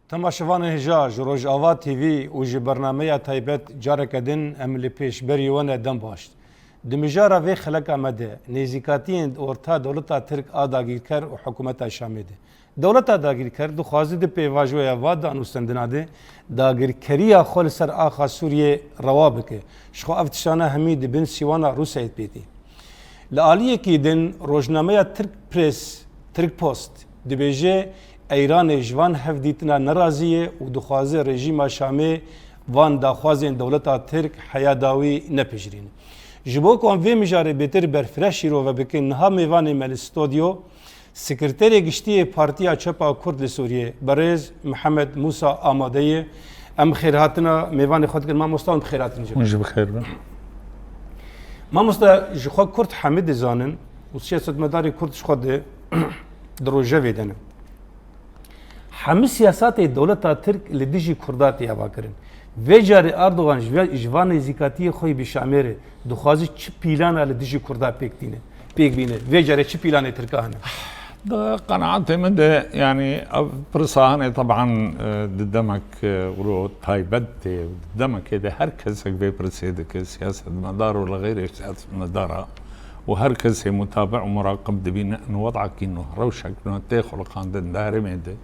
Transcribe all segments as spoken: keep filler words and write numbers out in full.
Temaşevanên hêja ji Rojava T V û ji bernameya taybet careke din em li pêşberî we ne, dem baş. Di mijara vê xeleka me de nêzîkatiyên orta dewleta Tirk a dagîrker û hikûmeta Şamê de. Dewleta dagîrker dixwaze di pêvajoya va danûstendina de dagirkeriya xwe li ser axa Sûriyê rewa bike. Ji xwe ev tiştana hemî di bin sîwana Rûsyayê tê. Li aliyekî din rojnameya Tirk Press, Tirk Post, dibêje Eyranê ji van hevdîtina nerazî ye û dixwaze rejîma Şamê van daxwazên dewleta Tirk heya dawî nepijirîne. Ji bo ku em vê mijarê bêtir berfireh şîrove bikin, niha mêvanê me li stodyo, Sekreterê Giştî yê Partiya Çepa Kurd li Sûriyê, berêz Mihemed Mûsa amade ye. Em xêrhatina mêvanê xwe dikin. Mamosta, hûn bi xêr hatin jî. Hûn jî bi xêr bin. Mamosta, ji xwe Kurd hemî dizanin û siyasetmedarê Kurd ji xwe di, di rojevê de ne. Hemî siyasatê dewleta Tirk li dijî Kurda tê avakirin. Vê carê Erdogan ji ve-, ji van nêzîkatiyê xwe yê bi Şamê re dixwaze çi pîlana li dijî Kurda pêk tîne, pêk bîne? Vê carê çi pîlanê Tirka hene? Di qenaetê min de, yanî ev pirsa hene, teban, e, di demek, e, wilo taybet tê, di demekê de her kesek vê pirsê dike, siyasetmedar û li xeyrê siyasetmedara û her kesê mutabe û muraqib dibîne, in wed'ekî nû, rewşek nû tê xuliqandin di herêmê de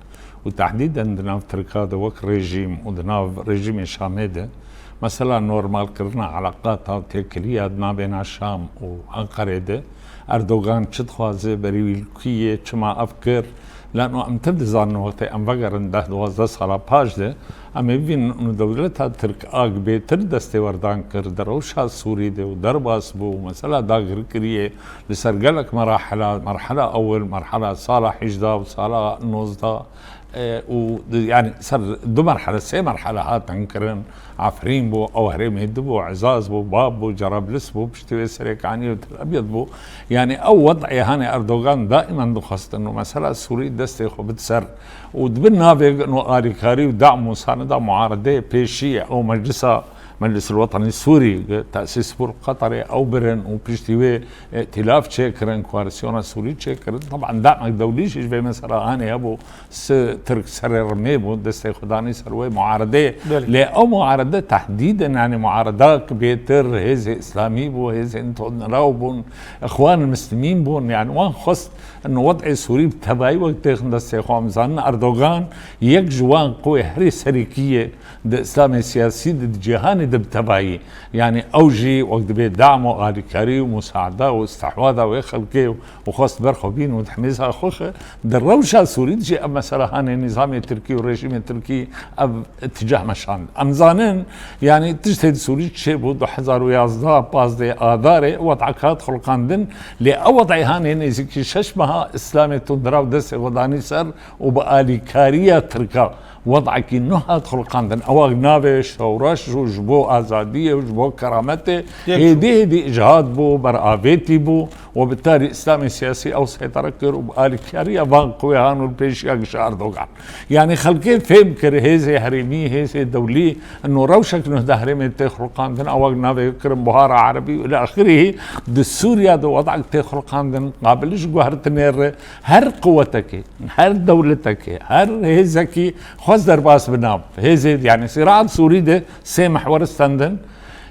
û tehdîden di nav Tirka de wek rejîm û di nav rejîmê Şamê de, mesela normalkirina eleqata û têkiliya di navbêna Şam û Enqerê de, Erdogan çi dixwaze, berî wî li kû ye, çima ev kir? Lano em tim dizanin wextê em vegerin deh duwazdeh sala paş de, em ê bibînin û dewleta Tirk a bêtir destêwerdan kir di rewşa Sûrî de û derbas bû û mesela dagirkiriyê li ser gelek merahila, merhela ewil, merhela sala hejdeh û sala nozdeh, e, û di, yanî ser du merhele, sê merhele hatin kirin. Efrîn bû, ew herêmê dibû, Ezaz bû, Bab bû, Cerablis bû, piştî wê Serêkanî û Tel Ebyed bû. Yanî ew wed'ê hanê Erdogan daîman dixwestin û mesela Sûrî destê xwe bid ser û di bin navê û alîkarî û dam û sanida muaredeyê pêşî ye. Ew meclisa, Meclis el-Wetenî Sûrî, tesîs bû li Qeterê, ew birin û piştî wê îtîlaf çêkirin, koalîsyona Sûrî çêkirin. Teban damek dewlî jî ji vê mesela hanê hebû, si Tirk serê rimê bû, destê xwe danî ser wê muaredeyê. Belê. Lê ew muarede tehdîdin, yanî muaredek bêtir hêzê îslamî bû, hêzên tundrew bûn, Îxwan Muslimîn bûn, yanî wan xwest in wed'ê Sûrî bi tevayî wek têxin destê xwe. Em zanin Erdogan yek ji wan quwê herî serîkî ye di îslamê siyasî de, di cîhanê de bi tevayî. Yanî ew jî wek dibê dam û alîkarî û musaada û istihwada wê xelkê û xwest ber xwe bîn û di hemêza xwe xe. Di rewşa Sûrî de jî ev mesela hanê nîzamê Tirkî û rejîmê Tirkî ev îticah meşand. Em zanin, yanî tiştê di Sûrî çêbû du hezar û yazdeh pazdeh Adarê, wed'ek hat xuliqandin, lê ew wed'ê hanê nêzîkî şeş meha îslamê tundrew destê xwe danî ser û bi alîkariya Tirka wed'ekî nû hat xuliqandin. Ewa navê şewreş û ji bo azadiyê û ji bo kerametê Yek hêdî hêdî îcihad bû, beravêtî bû û bi tarî îslamê siyasî ew seytare kir û bi alîkariya van quwê han û li pêşiya gişa Erdogan. Yanî xelkê fêm kir hêzê herêmî, hêzê dewlî, ino rewşek nuh de herêmê tê xuliqandin, ewa navê kirin buhara erebî û îlâ axirî. Di Sûriya de wed'ek tê xuliqandin, qabil ji guhertinê re her quwetekê, her dewletekê, her hêzekî xwest derbas bi nav. Hêzê, yanî sîra di Sûrî de sê mihwer stendin.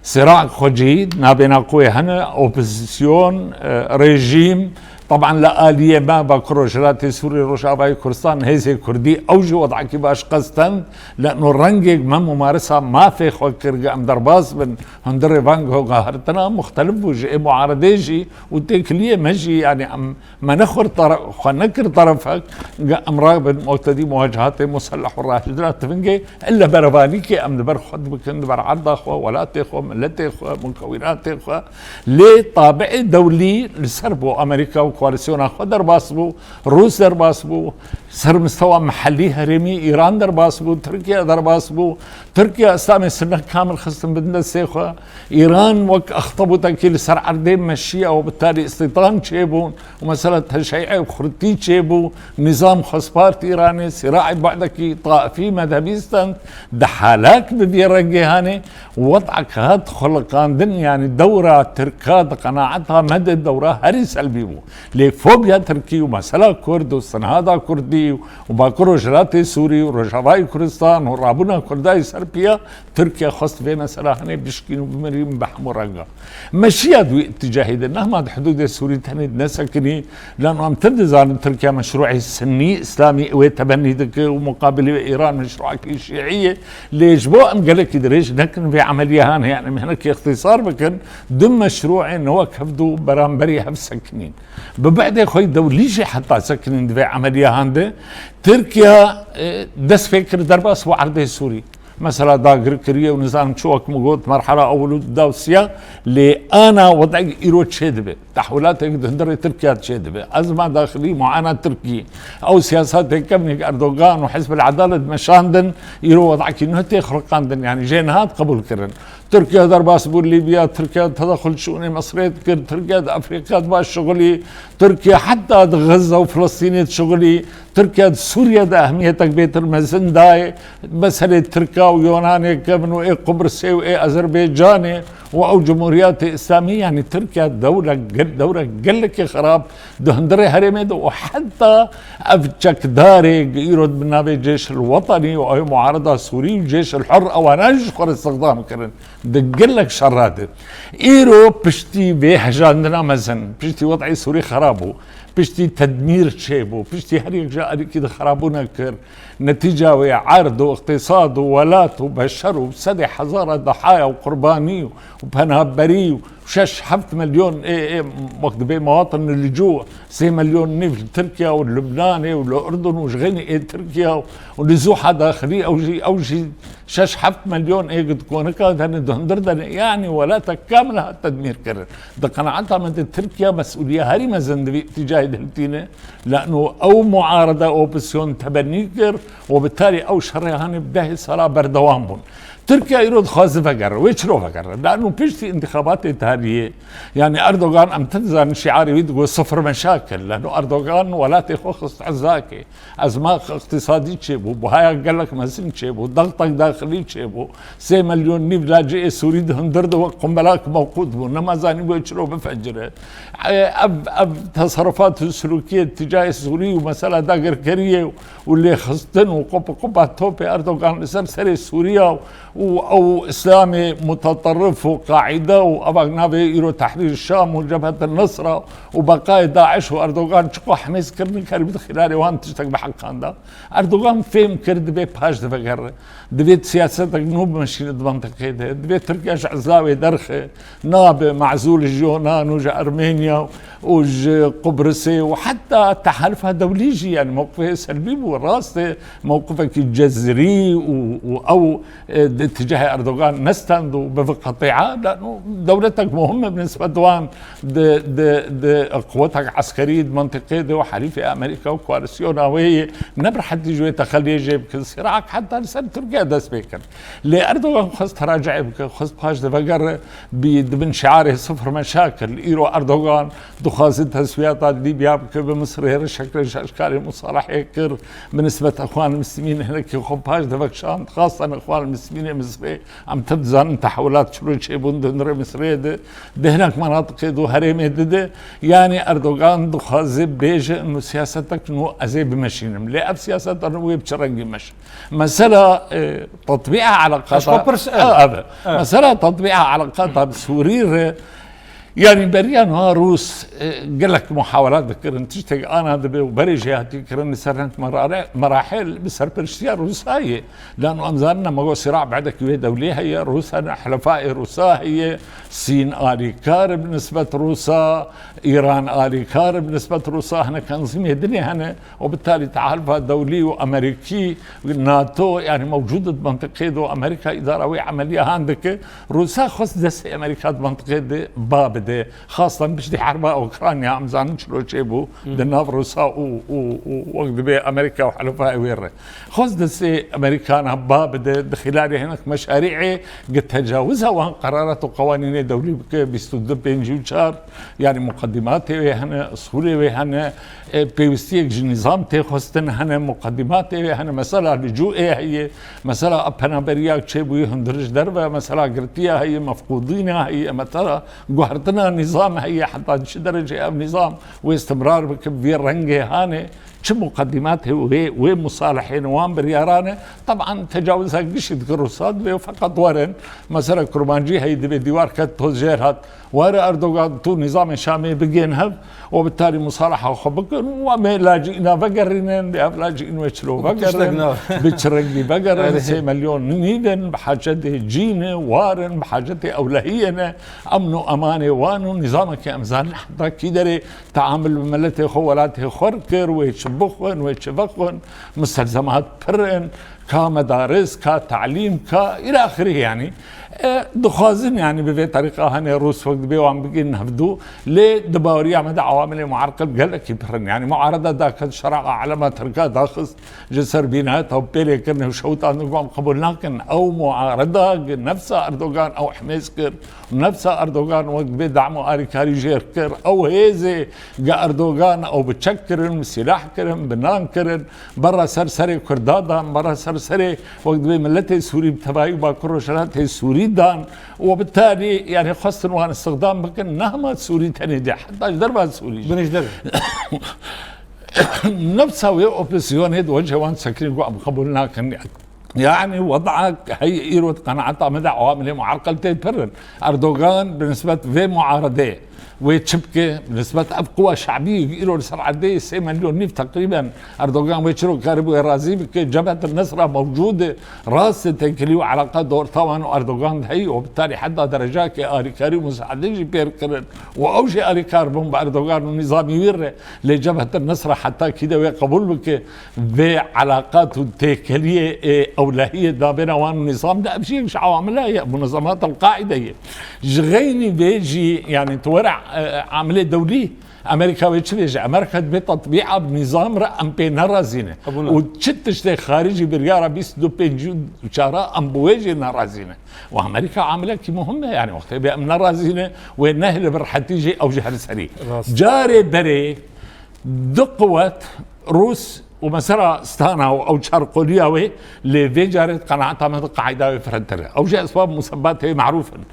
Sîra xwecî, nabêna quwê hene, opozîsyon, e, rejîm. Teban li aliyê me Bakur Rojhilatê Sûrî, Rojavayê Kurdistan, hêzê Kurdî, ew jî wed'ekî baş qestend. Lano rengêk me mumaresa mafê xwe kir, em derbas bin. Hundirê van guhertina muxtelif bû ji ê muaredê jî û têkiliyê me jî, yanî em Me nexwir tare-, xwe nekir terefek, ge em rabin muqtedî muwacehatê muselleh û rahişdira tivingê, ille berevanîkê em di ber xwe dibikin, di ber erda xwe, welatê xwe, miletê xwe, mukewînatê xwe. Lê tabiê dewlî li ser bû, Amerîka û koalîsyona xwe derbas bû, Rûs derbas bû, ser mistewa mihellî herêmî Îran derbas bû, Tirkiye derbas bû, Tirkiye Îslamê Sunne kamil xistin bin destê xwe, Îran wek extebutekî li ser erdê meşiya û bi tarî îstîtan çêbûn. û mesela teşey'ê xurtî çêbû, nîzam xwespart Îranê, sîraî bu'dekî taifî mezhebî stend, di halak bi vê rengê hanê, wed'ek hat xuliqandin, yanî dewra Tirka di qenaeta me de dewra herî selbî bû. Lê fobiya Tirkî û mesela Kurd û sinhada Kurdî û Bakur Rojhilatê Sûrî û Rojavayê Kurdistan û rabûna Kurda yê ser piya, Tirkiye xwest vê mesela hinê bişkîn û bimirîn bi hemû renga. Meşiya di wî îtîcahê de, nehma di hidûdê Sûrî tenê nesekinî, lano em tim dizanin Tirkiye meşrûê Sinnî Îslamî wê tebennî dike û muqabilê wê Îran meşrûekî Şîî ye. Lê ji bo em gelekî dirêj nekin vê emeliya han, yani em hinekî îxtîsar bikin, du meşrûê ne wek hevdu beramberî hev sekinîn. Bi bidê xwe dewlî jî heta sekinîn di vê emeliya han de. Tirkiye, e, dest pê kir derbas bû erdê Sûrî. Mesela dagir kiriye û nizanim çi, wek min got, merhala ewil û dawsiya, lê ana wed'ek îro çê dibe. Tehwîlatek di hundirê Tirkiye çê dibe. Ezma daxilî, muana Tirkî. Ew siyasetê kevnî Erdogan û Hizb el Edalet meşandin, îro wed'ekî nuh tê xiriqandin, yani jê nihat qebûl kirin. Tirkiye derbas bû Lîbya, Tirkiye tedexul şûnê Misirê dikir, Tirkiye di Efrîqya diba şixulî, Tirkiye heta di Xezze û Filistînê dişixulî, Tirkiye di Sûriye de ehmiyetek bêtir mezin dayê, meselê Tirka û Yonanê kevin û ê Qubrisê û ê Azerbaycanê û ew Cumhuriyetê Îslamî, yani Tirkiye dewle gel-, dewre gelekî xirab di hundirê herêmê de û heta ev çekdarê îro bi navê Cêş el Wetenî û ew muarada Sûrî û Cêş el Hur ewana jî xwe re îstixdam kirin. Di gelek şerra de. Îro piştî vê hejandina mezin, piştî wed'ê Sûrî xerab bû, piştî tedmîr çêbû, piştî her yek ji alîkî de xerabûne kir, netîca wê erd û îqtîsad û welat û beşer û sedê hezara dahaya û qurbanî û, û penahberî û şeş heft milyon ê, ê, wek dibê mewatin li cû, sê milyon nîv li Tirkiye û li Lubnanê û li Urdun û ji xeynî ê Tirkiye û li zûha daxilî ew jî, ew jî şeş heft milyon ê di konika de ne, di hundir de ne. Yani welatek kamil hat tedmîr kirin. Di qenaeta me de Tirkiye mesûliya herî mezin di vî îtîcahê de tîne. Lano ew muarada opozisyon tebennî kir û bi tarî ew şerê hanê bi dehê sala berdewam bûn. Tirkiye îro dixwaze vegere. Wê çiro vegere? Lano piştî întixabatê tarîyê, yani Erdogan em tim dizanin şiarê wî digot sifir meşakil. Lano Erdogan welatê xwe xist ezakê. Ezmax îqtîsadî çêbû, buhaya gelek mezin çêbû, dextek daxilî çêbû, sê milyon nîv laciyê Sûrî di hundir de wek qumbelak mewqût bû, nema zanî wê çiro bifecire. E, ev, ev teserrufat û sulûkiyê tîcayê Sûrî û mesela dagirkeriyê û lêxistin û qop, qopa topê Erdogan li ser serê Sûriya û ew Îslamê mutaterrif û Qaîde û eva navê îro Tehrîr Şam û Cebhet Nusra û beqayê DAIŞ û Erdogan çiqo hemêz kirin, kerî bi xîlalê wan tiştek bi heqan da. Erdogan fêm kir, divê paş de vegere. Divê siyasetek nû bimeşîne di mentiqê de. Divê Tirkiye ji ezla wê derxe. Nabe mezûl ji Yonan û ji Ermeniya û ji Qubrisê û heta tehalufa dewlî jî, yani mewqifê Selbî bû, rast e, mewqifekî cezirî û, û ew, e, di tîcahê Erdogan nestend û bi vî qetîa, lano dewletek muhim e bi nisbet wan di, di, di quwetek eskerî di mentiqê de û herîfê Amerîka û koalîsyona wê yê ne bi rehetî ji wê texeliyê jê bikin. Sîrak heta li ser Tirkiye dest pê kir. Lê Erdogan xwest teraceyê bike, xwest paş de vegere, bi, di bin şiarê sifir meşakil. Îro Erdogan dixwaze teswiyata Lîbya bike, bi Misirê re şekle ji eşkarê musalehê kir, bi nisbet Exwan Mislimîn hinekî xwe paş de vekişand, xastan Exwan Mislimînê Misirê. Em tim dizanin tehwilat çilo çêbûn di hundirê Misirê de, di hinek menatiqê de û herêmê de de. Yani Erdogan dixwaze bêje, ino siyasetek nû ez ê bimeşînim. Lê ev siyaseta nû wê bi çi rengî meşin? Mesela, e, tatbîqa eleqata. Ez xwe pirs, e. Ha, ev e. E. Mesela tatbîqa eleqata bi Sûrî re, yani beriya niha Rûs, e, gelek muhawelat dikirin, tiştek ana dibe û berê jê hatî kirin li ser reng merale-, merahil bi serpiriştiya Rûsa ye. Lano em zanin, me got sîra bedekî wê dewlê heye, Rûs hene, helefa ê Rûsa heye, Sîn alîkar bi nisbet Rûsa, Îran alîkar bi nisbet Rûsa, hinek tenzîmê dinê hene û bi tarî tehalufa dewlî û Amerîkî, NATO, yani mewcûd di mentiqê de û Amerîka îdara wê emeliya han dike. Rûsa xwest destê Amerîka di mentiqê de ba bide. Xastan piştî herba Ukrayna, em zanin çilo çêbû di nav Rûsa û, û, û wek dibê Amerîka û helefa wê re. Xwest destê Amerîkana ba bide, di xîlalê hinek meşarî'ê gi tecawiza wan qerarat û qewanînê dewlî bike, bîst û du pêncî û çar, yani muqedîmatê wê hene, usulê wê hene, e, pêwîstiyek ji nîzam tê xwestin hene, muqedîmatê wê hene, mesela licûê heye, mesela ev penaberiya çêbûyî hundir ji derve, mesela girtiya heye, mefqûdîna heye, mesela guhertina nîzam heye, heta çi derecê ev nîzam wê istimrar bike, vê rengê hanê, çi muqedîmatê wê, wê musalihên wan biryaran e. Teban tecawiza gişî dikir Rûsa, divê feqet werin. Mesela kurmancî heyî divê dîwar ket toz jêr hat. Were Erdogan tu nîzamê Şamê bigên hev û bi tarî musalaha xwe bikin û em ê lacîna vegerînin, lê ev lacîn wê çilo Û tiştek vegerin, nav. bi çi rengî vegerin, Erê. sê milyon nîvin, bi hacetê cî ne, war in, bi hacetê ewlehiyê ne, emn û emanê wan û nîzamekê em zanin heta kî derê teamul bi miletê xwe, welatê xwe kir, wê çi bixwin, wê çi vexwin, mustelzemat pir in, ka medaris, ka talîm, ka îlaxirî yanî. E, dixwazin yanî bi vê terîqa hene Rûs wek dibê wan bigihînin hevdû, lê di baweriya me de awamilê muarqil gelekî pir in. Yanî muarada daket şera alema tirka daxist ji ser bînayeta û pêlê kirine û şewitandin ku em qebûl nakin. Ew muarada gi nefsa Erdogan ew himêz kir û nefsa Erdogan wek dibê dam û alîkarî jêr kir. Ew hêzê gi Erdogan ew bi çek kirin, bi sîlah kirin, bi nan kirin. Berra ser serê Kurda dan, berra ser serê wek dibê miletê Sûrî bi tevayî û Bakur Rojhilatê Sûrî dan û bi tarî, yanî xwestin wan îstixdam bikin, ne hema Sûrî tenê de, heta ji derva Sûrî jî. Binê ji derve. Nefsa wê opozisyonê di wecihê wan sekinî ku em qebûl nakin. Yanî weda heye îro di qenaeta me de awamilê muarqil tê pir in. Erdogan bi nisbet vê muaredê wê çi bike, bi nisbet ev quwa şabî îro li ser erdê sê milyon nîv teqrîben Erdogan wê çiro karibû wê razî bike, Cebhet Nesra mewcûd e, rast e têkilî û eleqa di orta wan û Erdogan de heye û bi tarî heta derecakê alîkarî û musaade jî pê kirin û ew jî alîkar bûn bi Erdogan û nîzamî wî re, lê Cebhet Nesra heta kî de wê qebûl bike, vê eleqat û têkiliyê ê ewlehiyê navbêna wan û nîzam de ev jî yek ji awamila ye, munezemat el-Qaîde ye. Ji xeynî vê jî, yanî tu were, e, amilê dewlî, Amerîka wê çi bêje? Amerîka dibê tetbîqa bi nîzam re em pê nerazî ne. Qebûl nakin. Û çi tiştê xaricî biryara bîst û pêncî û çar em bi wê jî nerazî ne. Û Amerîka amilekî muhim e, yanî wextê bê em nerazî ne, wê nehêle bi rehetî jî ew ji her serî. Rast. Carê berê du quwet, Rûs û mesela Stana û ew çar qoliya wê, lê vê carê di qenaeta me de qaîda wê firehtir e. Ew jî esbab musebbat heye merûf in.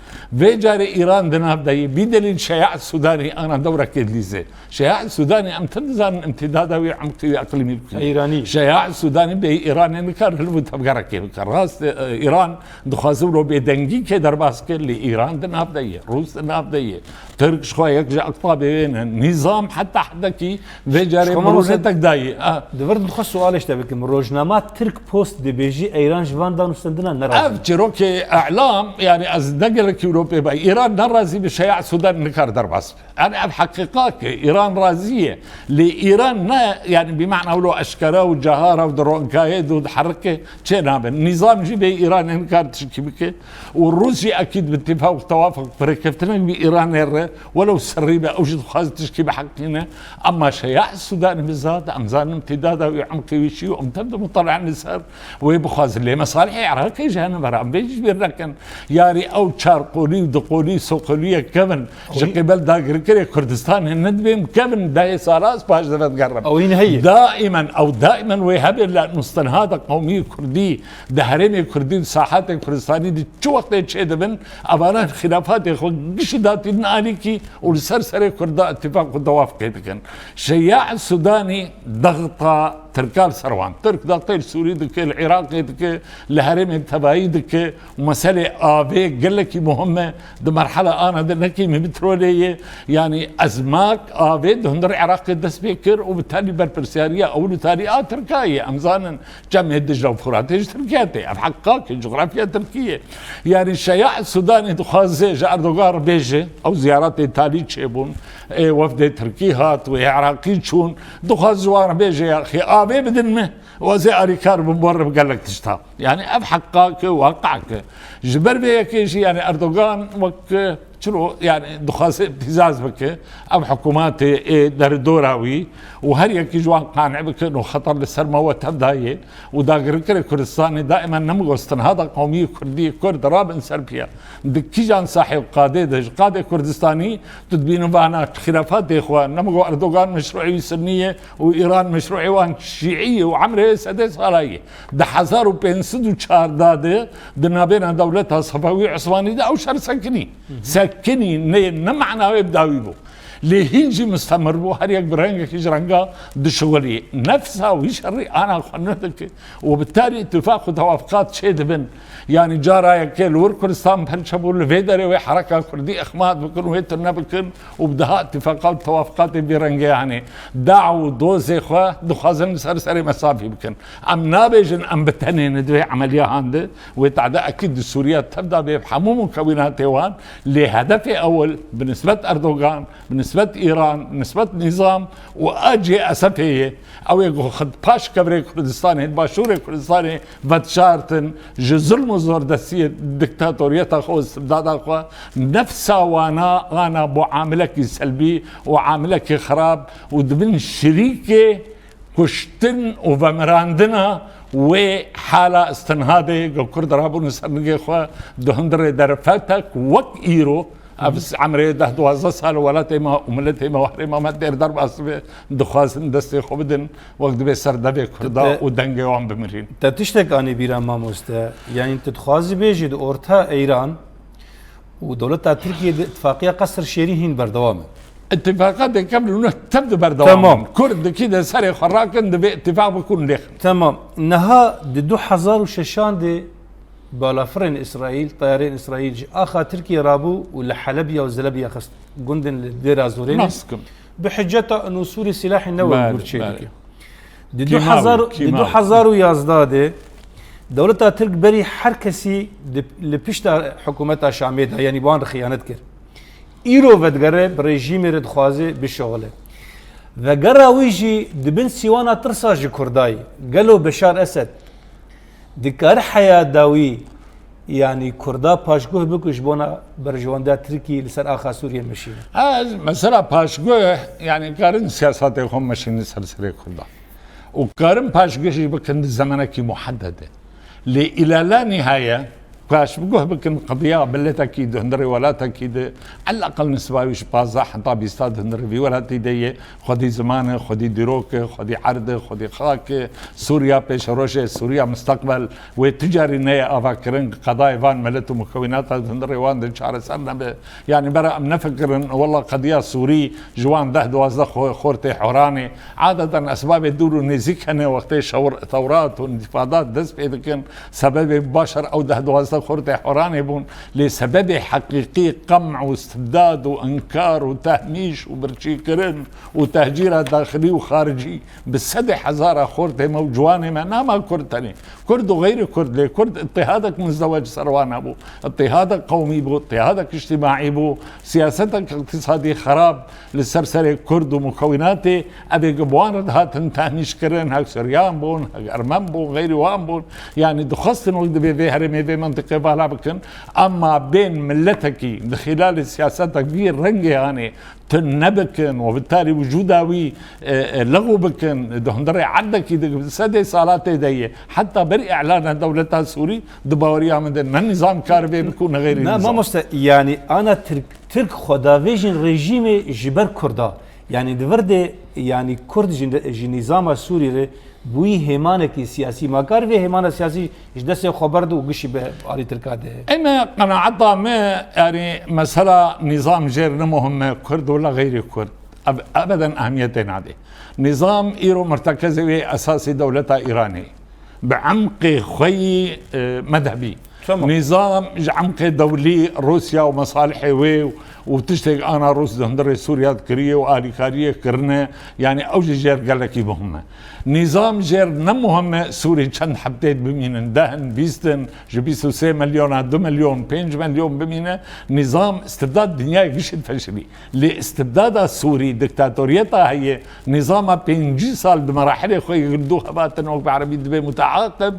Vê carê Îran di nav de ye, bî delîl Şeya Sûdanî ana dewrekê dilîze. Şeya Sûdanî em tim dizanin imtîdada wî emqî wî eqlîmî bike. Îranî. Şeya Sûdanî bê Îranê nikar hilv û tevgerekê bike. Rast e, Îran dixwaze wilo bêdengî kê derbas ke, lê Îran di nav de ye, Rûs di nav de ye. Tirk ji xwe yek ji eqtabê wê ne. Nîzam heta hedekî vê carê Şikoma mirûnetek dayî. Ah. Di vir dixwe sualê ji te bikim. Rojnama Tirk Post dibêjî Eyran ji van danûstendina nerazî. Ev çîrokê îlam, yanî ez ne gelekî wilo pê bay. Îran nerazî bi Şeya Sûdan nikar derbas be. Yanî ev heqîqat e. Îran razî ye. Lê Îran ne, yanî bi mana wilo eşkere û cehara û di ronkayê de û di herike çê nabe. Nîzam jî bê Îranê nikar tişkî bike. Û Rûs jî ekîd bi tîfaq û tewafuk bi rêkeftinek bi Îranê re, welew sirrî be, ew jî dixwaze tişkî biheqîne. Ema Şeya Sûdanî bizat, em zanin imtîdada wî, emqê wî çi yo, em tev dimutele'in li ser wê bixwazin. Lê mesalihê Iraqê jî hene vera, em vê jî bîr nekin. Yarî ew çar qolî û du qolî, soqoliyek kevin ji qîbel dagirkerê Kurdistanê nedibên kevin dehê sala ez paş de vedigerim. Ew hîn heye. Daimen, ew daimen wê hebe, la nûstenhada qewmî Kurdî di herêmê Kurdî û sahetê Kurdistanî di çi wextê çêdibin, evanan xîlafatê xwe gişî datînin alîkî û li ser serê Kurda îtîfaq û tewafukê dikin. Şeya Sûdanî dexta Tirka li ser wan. Tirk dextê li Sûrî dike, li Iraqê dike, li herêmên tevayî dike. Û meselê avê gelekî muhim e. Di merhela ana de nekî min bi trolê ye. Yanî ezmak avê di hundir Iraqê dest pê kir û bi tenî berpirsiyariya ewil û tarî a Tirka ye. Em zanin Çemê Dicle û Furatê ji Tirkiye tê. Ev heqîqat e, cografya Tirkiye. Yanî Şeya Sûdanî dixwaze ji Erdogan re bêje, ew ziyaretê talî çêbûn, ê wefdê Tirkî hat û ê Iraqî çûn, dixwaze ji wan re bêje, ya xê avê bidin me, û ez ê alîkar bim bo re bi gelek tişta. Yanî ev heqîqat e, waqî e. Ji ber vê yekê jî, yanî Erdogan wek Çilo, yanî, dixwaze îbtîzaz bike, ev hikûmetê ê deridora wî û her yekî ji wan qane bikin û xeter li ser me we tev dayê û dagirkerê Kurdistanê daîmen nemigo stinhada qewmî Kurdî, Kurd rabin ser piya. Di kîjan sahê û qadê de ji qadê Kurdistanî tu dibînin vana xîlafatê xwe, nemigo Erdogan meşruê wî Sinnî ye û Îran meşruê wan Şîî ye û emrê sedê sala ye. Di hezar û pênc sed û çardeh de di navbêna dewleta Sefewî Osmanî de ew şer sekinî. Sekinî, ne, ne mana wê bi dawî bû. Lê hîn jî mistemir bû, her yek bi rengekî ji renga dişuxulî. Nefsa wî şerî ana xwe nedike û bi tarî îtîfaq û tewafiqat çê dibin. Yanî cara yekê li wir Kurdistan perçe bû, li vê derê wê hereka Kurdî îxmat bikin, wê tune bikin û bi daha îtîfaqa û tewafiqatê vî rengê, yanî da û dozê xwe dixwazin li ser serê me safî bikin. Em nabêjin em bi tenê ne di vê emeliya han de, wê tehde ekîd di Sûriya tev de bê bi hemû mukewînatê wan, lê hedefê ewil bi nisbet Erdogan, bi nisbet Îran, bi nisbet nîzam û a cihê Esefê ye. Ew ê ku xwe paş kevirê Kurdistanê, başûrê Kurdistanê vedişartin, ji zulm û zordestiyê diktatoriyeta xwe û istibdada xwe, nefsa wana ana bo amilekî selbî û amilekî xirab û dibin şirîkê kuştin û vemirandina wê hala istinhadê ku Kurd rabûn ser nigê xwe di hundirê derfetek wek îro. Ev emrê deh duwazdeh sal welatê me û miletê me û herêma me dêr derbas dibe, dixwazin destê xwe bidin, wek dibê ser devê Kurda Te- û dengê wan bimirîn. Te tiştek anî bîra mamoste, yanî tu dixwazî bêjî di orta Îran û dewleta Tirkiyê de îtifaqiya Qesr Şêrî hîn berdewam e. Îtîfaqa dêkem li nû tev di berdewam Tamam. in. Kurd dikî de serê xwe rakin, divê îtîfaq bikun lêxin. Tamam. Niha di du hezar û şeşan de balafirên Îsraîl, teyarên Îsraîl ji axa Tirkiyê rabû û li Helebiya û Zelebiya xist gundin li Dêra Zorênê. Nas dikim. Bi hiceta û Sûrî silahê ne Belê, wek gurçê belê. dike. Di Kîmav, du hezar, di kîmav. du hezar û yazdeh de dewleta Tirk berî her kesî di, li pişta hikûmeta Şamê de, yanî bi wan re xiyanet kir. Îro vedigere bi rejîmê re dixwaze bişuxile. Vegera wî jî di bin sîwana tirsa ji Kurda ye. Gelo Beşar Esed dikare heya dawî, yanî Kurda paşguh bike ji bona berjewendiya Tirkî li ser axa Sûriyê meşîne? Ez mesela paşguh, yanî karin siyasetê xwe meşînin ser serê Kurda. Û karin paşguh jî bikin di zemenekî muhedede. Lê îlala nîhaye, paşguh bikin qediya miletekî di hundirê welatekî de, elaqal nisba wî ji pazdeh heta bîsta di hundirê vî welatî de ye, xwedî ziman e, xwedî dîrok e, xwedî erd e, xwedî xak e, Sûriya pêşeroj e, Sûriya misteqbel, wê tu carî neyê avakirin, qedayê van milet û mukewînata di hundirê wan de çareser nebe. Yanî bera em nefikirin, wela qediya Sûrî ji wan deh duwazdeh xo-, xortê Horanê. Adeten esbabê dûr û nêzîk hene, wextê şewr-, tewrat û întîfadat dest pê dikin, sebebê baş er ew deh duwazdeh xortê Horanê bûn. Lê sebebê heqîqî qem'û istibdad û inkar û tehmîş û birçîkirin û tehcîra daxilî û xaricî bi sedê hezara xortê me û ciwanê me, nama Kurd tenê, Kurd û xeyrî Kurd, lê Kurd îtîhadek muzdewe ji ser wan hebû, îtîhadek qewmî bû, îtîhadek îctîmaî bû, siyasetek îqtîsadî xerab li ser serê Kurd û mukewînatê, evê ku bi wan re dihatin tehmîş kirin, hek Suryan bûn, hek Ermen bûn, xeyrî wan bûn. Yanî dixwestin wek divê vê herêmê, vê mentiqê vala bikin. Ema bên miletekî di xîlalê siyasetek vî rengê hanê tune bikin û bi tarî wicûda wî, e, e, lexû bikin, di hundirê erdekî de bi sedê sala tê de ye. Heta berî îlana dewleta Sûrî di baweriya min de ne nîzam kar vê bike û ne xeyrî Na, nîzam. Mamoste, yanî ana Tirk, Tirk xwedavêjên rejîmê ji ber Kurda. Yanî di vir de, yanî Kurd ji, ji nîzama Sûrî re bûyî hêmanekî siyasî. Ma kar vê hêmana siyasî ji destê xwe berde û gişî bi alî Tirka de? Eme qenaeta me, yanî mesela nîzam jêr ne muhim e, Kurd wela xeyrî Kurd. Ev-, ebeden ehmiyetê nade. Nîzam îro mertekezê wê esasî dewleta Îranê. Bi emqê xwe yî, e, medhebî. Tamam. Nîzam ji emqê dewlî, Rûsya û mesalihê wê û tiştê ana Rûs di hundirê Sûriya dikiriye û alîkariyê kirine, yanî ew jî jêr gelekî muhim e. Nîzam jêr ne muhim e, Sûrî çend hebtê bimînin, deh in, bîst in, ji bîst û sê milyona du milyon, pênc milyon bimîne, nîzam, istibdad dinyayê gişî difeşirî. Lê istibdada Sûrî, diktatoriyeta heye, nîzama pêncî sal di merahilê xwe yê gird û hevatin wek bi erebî dibê muteaqib,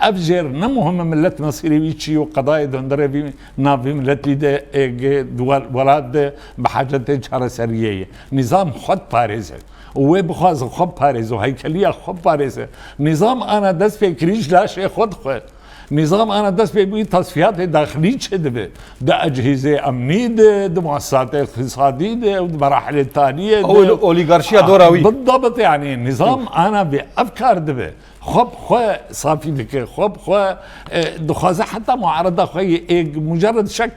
ev jêr ne muhim e, milet mesîrê wî çi yo, qedayê di hundirê vî nav vî miletî de, ê, ge-, di wel-, welat de bi hacetê çareseriyê ye. Nîzam xwe diparêze û wê bixwaze xwe biparêze û heykeliya xwe biparêze. Nîzam ana dest pê kirî ji laşê xwe dixwe. Nîzam ana dest pê bûyî tasfiyatê daxilî çêdibe. Di ecihîzê emnî de, di muessisatê îqtîsadî de û di merahilê taliyê de. Ew oli-, olîgarşiya dora wî. Bidabit, yanî nîzam ana vê ev kar dibe. Xwe bi xwe safî dike, xwe bi xwe, e, dixwaze heta muareda xwe yê êk mucerred şek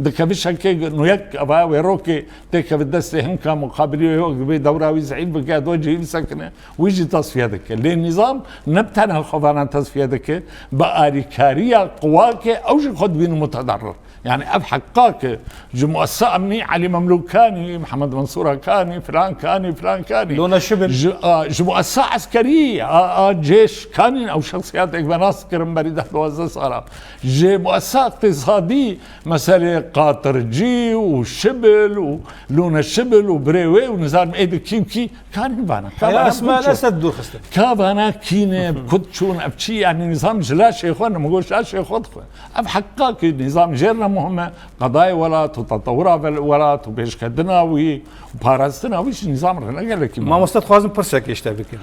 Dikeve şekê nûyek eva wê rokê têkeve destê hinka muqabilî wê yok dibê dewra wî zehîf bike, do cihî bisekine, wî jî tasfiye dike. Lê nîzam ne bi tenha xwe vana tasfiye dike, bi alîkariya quwakê ew jî xwe dibînin mutedarrir. Yani ev heqa ki ji muessisa emnî Elî Memlûk kanî, Mihemed Mensûra kanî, filan kanî, filan kanî. Lona Şibil. Ji, a, ji muessisa eskerî, a, a, cêş kanîn ew şexsiyatêk ve nas kirin berî deh duwazdeh sala. Ji muessisa iqtîsadî meselê Qatircî û Şibil û Lûne Şibil û birê wê û nizanim ê di kî û kî kanîn vana. Ka Heya vana Esma biçû. Esed dûr xistin. Ka vana kîne, kut çûn, ev çi yani nizam ji laşê xwe ne, min got ji laşê xwe dixwe. Ev heqa ki nizam jêr ne muhim e, qedayê welat û tetewira vel-, welat û pêşketina wî û parastina wî ji nizam re ne gelekî muhim. Mamoste, dixwazim pirsek ji te bikim.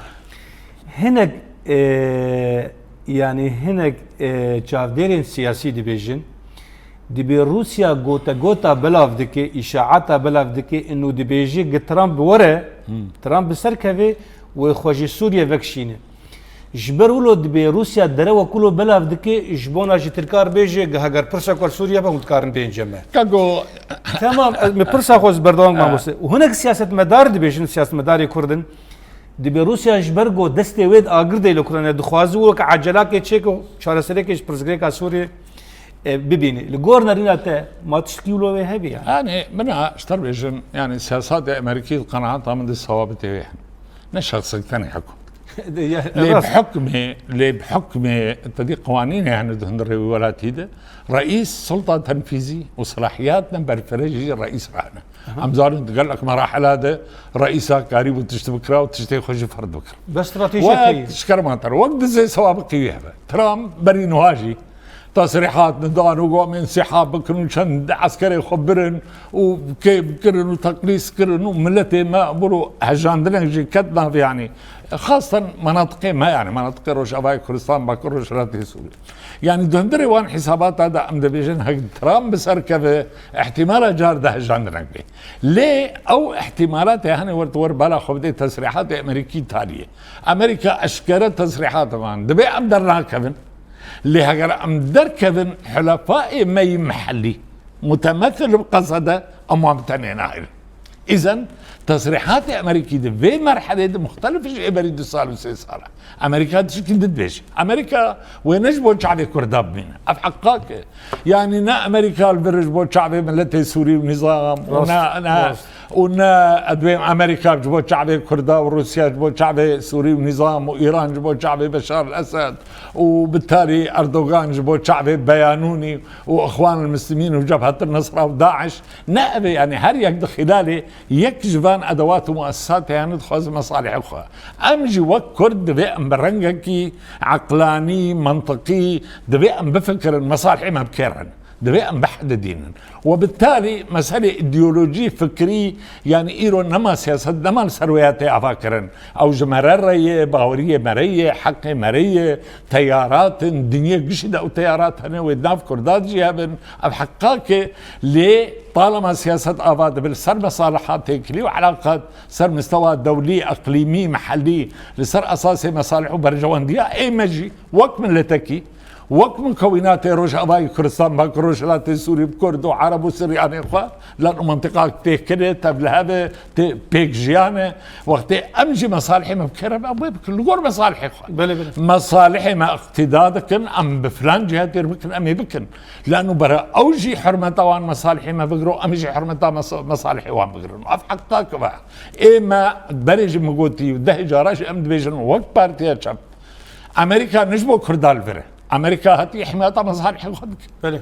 Hinek, e, yani hinek, e, çavdêrên siyasî dibêjin, dibê Rûsya gote gota belav dike, îşaeta belav dike, inu dibêje gi Trump were, Hmm. Trump bi ser keve wê xwe ji Sûriye vekişîne. Ji ber wilo dibê Rûsya derewa kulo belav dike, ji bona ji Tirkar bêje, gi heger pirsek wer Sûriye be, hûn dikarin bêjin cem me. Ka go- Temam, ez, me pirsa xwe ji berdewam Ha. mamoste. Û hinek siyasetmedar dibêjin, siyasetmedarê Kurd in, dibê Rûsya ji ber ku destê wê di agir de li Kurdan e, dixwaze wek ecelakê çêke û çareseriyekê ji pirsgirêka Sûriyê, e, bibîne. Li gor nerîna te, ma tiştkî wilo wê hebî yani? Yani, min a, ji te re bêjim, yani, siyaseta Amerîkî di qenaeta min de sewabitê wê hene. Ne şexsek tenê hikûm. Ya, Lê bi rast. hukmê, lê bi hukmê, te dî qewanînê hene di hundirê wî welatî de, reîs, sulta tenfîzî û selahiyat ne berfireh ji reîs re hene. Aha. Em zanin di gelek merahila de reîsa karîbû tişt bikira û tiştê xwe jî ferd bikir. Bes stratejiyek Wek heye. ji kerema te re, wek dizê sewabiqî wî hebe. Trump berî niha jî tesrîhat nidan û got em însîhab bikin û çend eskerê xwe birin û kê-, kirin û teqlîs kirin û miletê me biro hejandinek jî ket nav, yanî xastan menatiqê me, yanî menatiqê Rojavayê Kurdistan, Bakur Rojhilatê Sûrî. Yanî di hundirê wan hesabata de em dibêjin hek Trump bi ser keve, ihtimala car de hejandinek bê. Lê ew ihtimalatê hene wer tu wer bala xwe bidê tesrîhatê Amerîkî taliyê. Amerîka eşkere tesrîhatê wan dibê em dernakevin. Lê heger em derkevin, hulafaê me yî mihellî, mutemethil bi qesede, em wan bi tenê nahêlin. Îzen, tesrîhatê Amerîkî di vê merhelê de muxtelif ji ê berî du sal û sê sal e. Amerîka tişkî din dibêje. Amerîka wê ne ji bo çavê Kurda bimîne. Ev heqak e. Yanî ne Amerîka li vir ji bo çavê miletê Sûrî û nîzam û Rast, ne, ne, rast. û ne, ez dibêm Amerîka ji bo çavê Kurda û Rûsya ji bo çavê Sûrî û nîzam û Îran ji bo çavê Beşar el-Esed û bitarî Erdogan ji bo çavê Beyanûnî û Îxwan el-Muslimîn û Cebhet el-Nusra û DAIŞ. Ne ev e, yanî her yek di xîlalê yek ji van edewat û muessisatê hene dixwaze mesalihê xwe. Em jî wek Kurd divê em bi rengekî eqlanî, mantiqî, divê em bifikirin, mesalihê me bi kê re ne. Divê em bihedidînin. We bi talî meselê îdeolojî, fikrî, yanî îro nema siyaset, nema li ser wê ya tê ava kirin. Ew ji me re re ye, baweriyê me re ye, heqê me re ye, teyarat in, dinyê gişî de ew teyarat hene, wê di nav Kurda de jî hebin. Ev heqak e, lê talema siyaset ava dibe li ser mesaliha têkilî û elaqat ser mistewa dewlî, eqlîmî, mehellî, li ser esasê mesalih û berjewendiya ê me jî wek miletekî, wek mukewînatê Rojavayê Kurdistan, Bakur Rojhilatê Sûrî, bi Kurd û Ereb û Siryanê xwe, lan û mintiqa têkilê, tevlihev e, tê pêk jiyan e. Wextê em jî mesalihê me bi kê re be, em wê bikin li gor mesalihê xwe. Belê, belê. Mesalihê me iqtîda dikin, em bi filan cihetê re bikin, em ê bikin. Lano bera ew jî hurmeta wan mesalihê me bigiro, em jî hurmeta mes-, mesalihê wan bigirin. Ev heqak e. Ê me berê jî min gotî, deh cara jî em dibêjin wek partiya çep. Amerîka ne ji bo Kurda li vir e. Amerîka hatî himyeta mesalihê xwe dike. Belê.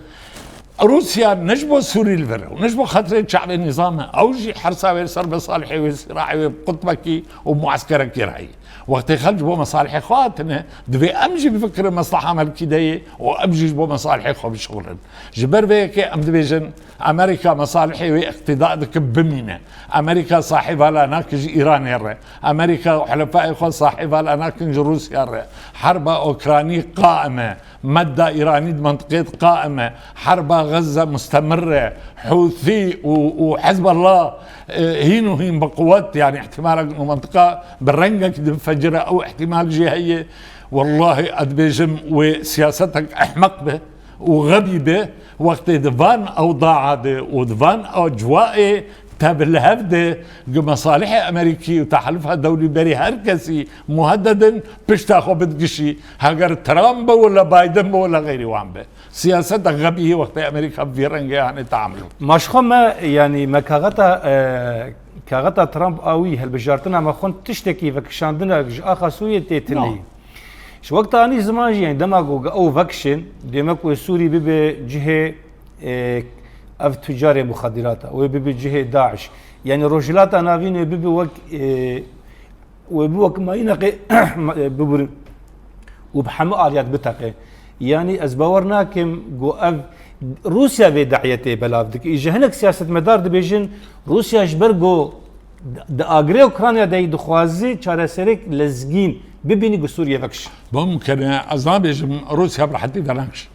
Rûsya ne ji bo Sûrî li vir e û ne ji bo xatirê çavê nîzam e. Ew jî hersa wê li ser mesalihê wê, sîraê wê bi qutbekî û mueskerekî re ye. Wextê xelk ji bo mesalihê xwe hatine, divê em jî bifikirin mesleha me li kî de ye û em jî ji bo mesalihê xwe bişixulin. Ji ber vê yekê em dibêjin, Amerîka mesalihê wê îqtîda dike bimîne. Amerîka sahî vala nake ji Îranê re. Amerîka û helefayê xwe sahî vala nakin ji Rûsya re. Herba Ûkranî qaim e. Medda Îranî di mentiqê de qaim e. Herba Xezze mustemir e. Hûthî û, û Hizbullah, e, hîn û hîn bi quwet, yanî îhtîmalek û mentiqa bi rengek dibifecire, ew îhtîmal jî heye. Wellahî ez dibêjim wê siyasetek ehmeq be. û xebî be, wextê di van ewdaa de û di van ecwaê tevlihev de, gi mesalihê Amerîkî û tehelufa dewlî berî her kesî muheded in, pişta xwe bidgişî. Heger Trump be wele Biden be wele xeyrî wan be. Siyaseta xebî wextê Amerîka bi vî rengê hane teamul. Ma ji xwe me, yanî me kaxeta, e, kaxeta Trump a wî, hilbijartina me xwend, tiştekî vekişandina ji axa Sûriyê tê tune. No. Ji wexta anî ziman jî, yanî dema ku ew vekişên, dême ku wê Sûrî bibe cihê, e, ev tucarê muxadirata, wê bibe cihê DAIŞ. Yanî Rojhilata Navîn wê bibe wek, e, wê bibe wek mayîneqê, e, bibirin û bi hemû aliyat biteqe. Yanî ez bawer nakim ku ev Rûsya vê dehiyetê belav dike. Îja hinek siyasetmedar dibêjin Rûsya ji ber ku di, di agirê Ukrayna de yî dixwaze çareserek lezgîn bibînî ku Sûriye vekiş. Bimkene ez nabêjim Rûsya bi rehetî venekş.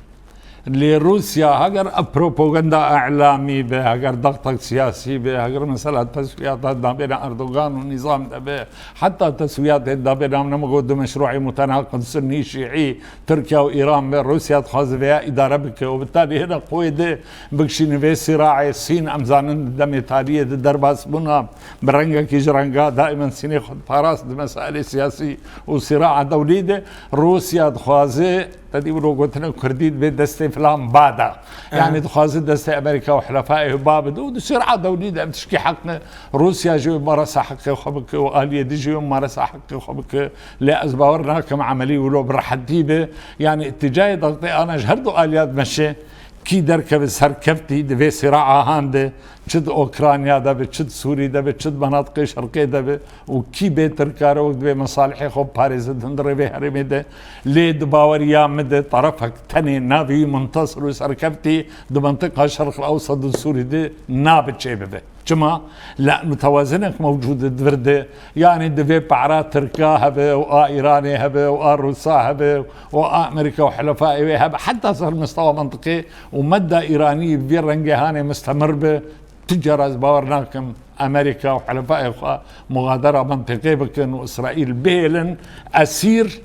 Lê Rûsya heger ev propaganda e'lamî be, heger dextek siyasî be, heger mesela teswiyata navbêna Erdogan û nîzam de be, heta teswiyatê navbêna nemgo du meşrûî mutenaqid sunnî şîî, Tirkiye û Îran be, Rûsya dixwaze vêya îdare bike û bi talî hêne xwê de bikişîne vê sîraê sîn, em zanin di demê taliyê de derbas bûna, bi rengekî ji renga daimen sînê xwe diparast di mesailê siyasî û sîraa dewlî de. Rûsya dixwaze, te dî wilo gotine kurdî dibê destê filan bada. Yanî dixwaze destê Amerîka û hilefayê ba bide û di sîraa dewlî de ev tişkî heq ne. Rûsya jî wê marasa heqê xwe bike û aliyê dî jî wê marasa heqê xwe bike. Lê ez bawer nakim emelî wilo bi rehetî be. Yanî îtîcayê dextê ana ji her du aliya dimeşe. Kî derkeve serkeftî di vê sîraa han de, çi di Ukrayna de be, çi di Sûrî de be, çi di menatiqê şerqê de be û kî bêtir kare wek divê mesalihê xwe biparêze di hundirê vê herêmê de. Lê di baweriya min de terefek tenê navê wî muntasir û serkeftî di mentiqa Şerq el Ewsed û Sûrî de nabe çêbibe. Çima? Li mutewazinek mewcûd e di vir de. Yanî divê para Tirka hebe û a Îranê hebe û a Rûsa hebe û a Amerîka û hilefayê wê hebe, heta ser mistewa mentiqê û medda Îranî bi vî rengê hanê mistemir be, tu cara ez bawer nakim Amerîka û hilefayê xwe muxadera mentiqê bikin û Îsraîl bihêlin esîr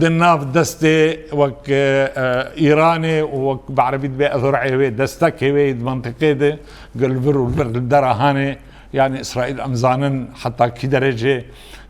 di nav destê wek, e, e, Îranê û wek bi erebî dibê ezor'ê wê, destekê wê di mentiqê de, gel vir û vir li dera hanê, yanî Îsraîl em zanin heta kî derecê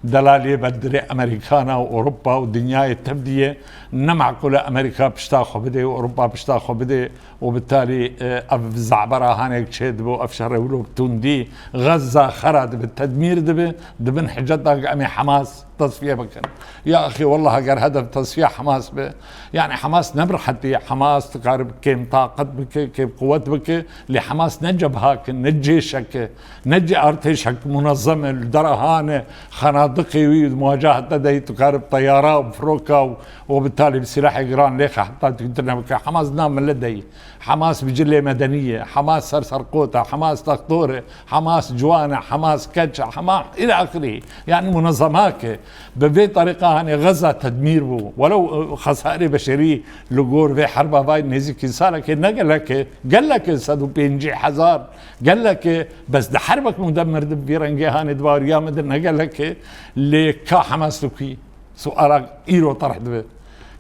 delaliyê ber dirê Amerîkana û Ewropa û dinyayê tevdî ye. Ne meqûl e Amerîka pişta xwe bidê û Ewropa pişta xwe bidê û bi talî, e, ev zabera hanek çê dibe û ev şerê wilo bi tundî Xezza xera dibe, tedmîr dibe, di bin hiceta ku em ê Hamas tesfiye bikin. Ya axî, wellah, eger hedef tesfiya Hamas be, yanî Hamas ne bi rehetî, Hamas dikare bi kêm taqet bike, kêm quwet bike, lê Hamas ne cebhak e, ne cêşek e, ne cî artêşek munezem e, li dera han e, xenadiqê wî di muwacehete de yî dikare bi teyara û bi firoka û, û bi talî bi sîlehê giran lêxe heta tu tune bike. Hamas na millet de yî. Hamas bi cilê medenî ye, Hamas ser serqot e, Hamas textor e, Hamas ciwan e, Hamas keç e, Hamas îlâ axirî. Yanî munezemak e. Bi vê terîqa hanê Xezza tedmîr bû. Welew, e, xesarê beşerî li gor vê herba vay nêzîkî salekê ne gelek e. Gelek e sed û pêncî hezar. Gelek e. Bes di herbek mudemmir de bi vî rengê hanê di baweriya min de ne gelek e. Lê ka Hamas li ku ye? Suala îro terh dibe.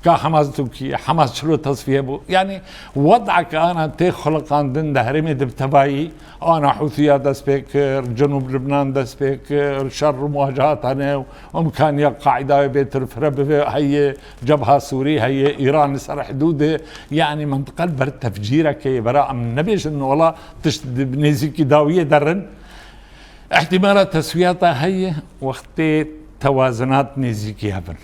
Ka Hamas tu kî ye? Hamas çilo tesfiye bû? Yanî wed'eke ana tê xuliqandin di herêmê de bi tevayî, ana Hûsiya dest pê kir, Cenûb Libnan dest pê kir, şer û muwacehat hene û imkaniya Qaîdayê bêtir fire bibe heye, Cebha Sûrî heye, Îran li ser hidûdê, yanî mentiqe li ber tefcîreke ye, bera em nebêjin wela tişt di nêzîkî dawiyê derin. Îhtîmala teswiyata heye wextê tewazinat nêzîkî hebin.